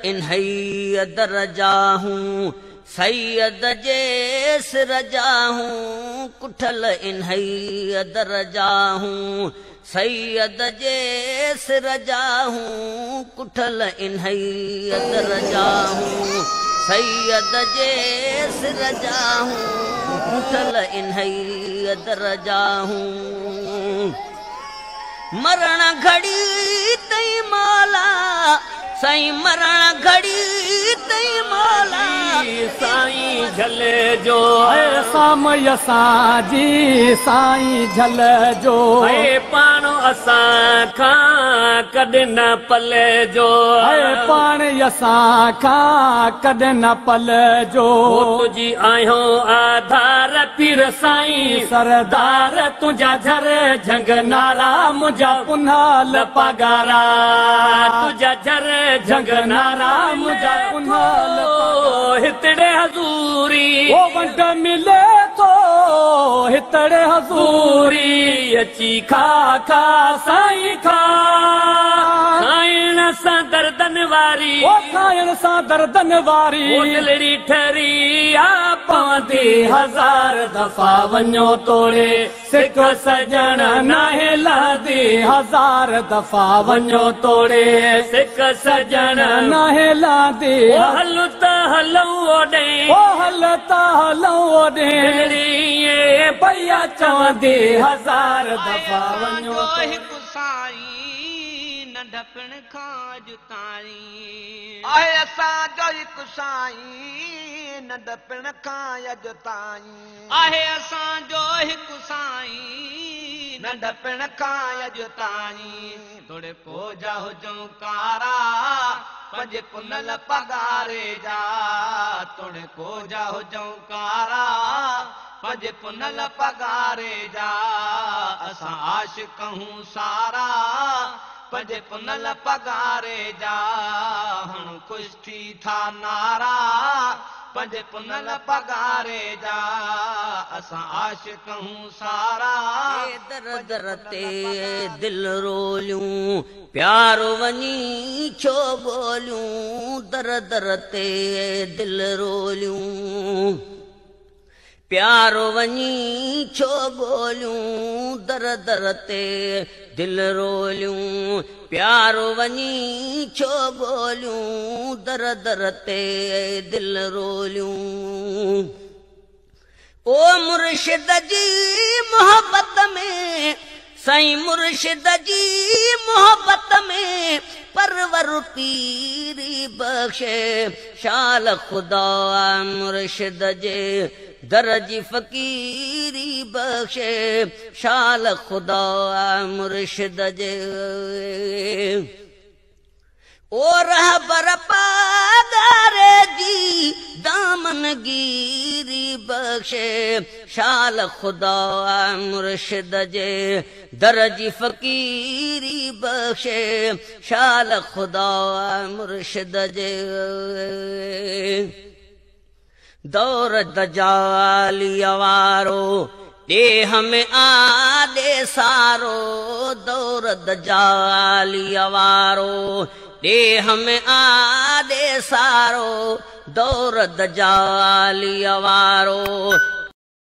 इन्हई दर जा हूँ, सैयद जे सिर जा हूँ, कुठल इन्हई दर जा हूँ, सैयद जे सिर जा हूँ, कुठल इन्हई दर जा हूँ, सैयद जे सिर जा हूँ, कुठल इन्हई दर जा हूँ। मरण घड़ी तई मौला, साईं मरण घड़ी तई मौला, साईं झल जो साम असां जी, साईं झल जो पाण असां खां कॾहिं न पल जो, पाण असां खां कॾहिं न पल जो। तुझी आहियो आधार पीर साईं सरदार, तुंहिंजा झर झंग नारा, मुंहिंजा पुन्हाल पगारा, तुंहिंजा झर झंग नारा, मुंहिंजा पुन्हाल। हितड़े हज़ूरी ओ वंड मिले थो, हितड़े हज़ूरी अची खा खा साईं खा, खाइण सां दर्दन वारी, ओ खाइण सां दर्दन वारी, दिलड़ी ठरी आ पवंदी। हज़ार दफ़ा वञो तोड़े, सिक सजण नाहे लहंदी, हज़ार दफ़ा वञो तोड़े, सिक सजण नाहे लहंदी। हल त हलूं ओॾे, ओ हल त हलूं ओॾे, भैया चवंदी, हज़ार दफ़ा वञो। हिकु साईं नंढपण खां अॼु ताईं, आहे असांजो हिकु साईं नंढपण खां अॼु ताईं, आहे असांजो हिकु साईं नंढपण खां अॼु ताईं। थोड़े कोजा हुजूं कारा, पंज पुनल पगारे जा, थोड़े कोजा हुजूं कारा, पंज पुनल पगारे जा, असां आशिक हूँ सारा, पंज पुनल पगारे जा, हण ख़ुशि थी था नारा, पंज पुनल पगारे जा, असां आशिक हूँ सारा। दर दर ते दिल रोलियूं, प्यार वञी छो ॻोलियूं, दर दर ते दिल रोलियूं, प्यार वञी छो ॻोलियूं, दर दर ते दिल रोलियूं, प्यार वञी छो ॻोलियूं, दर दर ते दिल रोलियूं। ओ मुर्शिद जी मोहबत में, साईं मुर्शिद जी मोहबत में, परवर पीरी बख्शे, शाल ख़ुदा मुर्शिद जे दर जी फ़क़ीरी बख्शे, शाल ख़ुदा मुर्शिद जे। ओ रहबर पगारे जी दामन गिरी बख्शे, शाल ख़ुदा मुर्शिद जे दर जी फ़क़ीरी बख्शे, शाल ख़ुदा मुर्शिद जे। दौर दजालिया वारो ॾेह में आॾे सारो, दौर दजालिया वारो ॾेह में आॾे सारो, दौर दजालिया वारो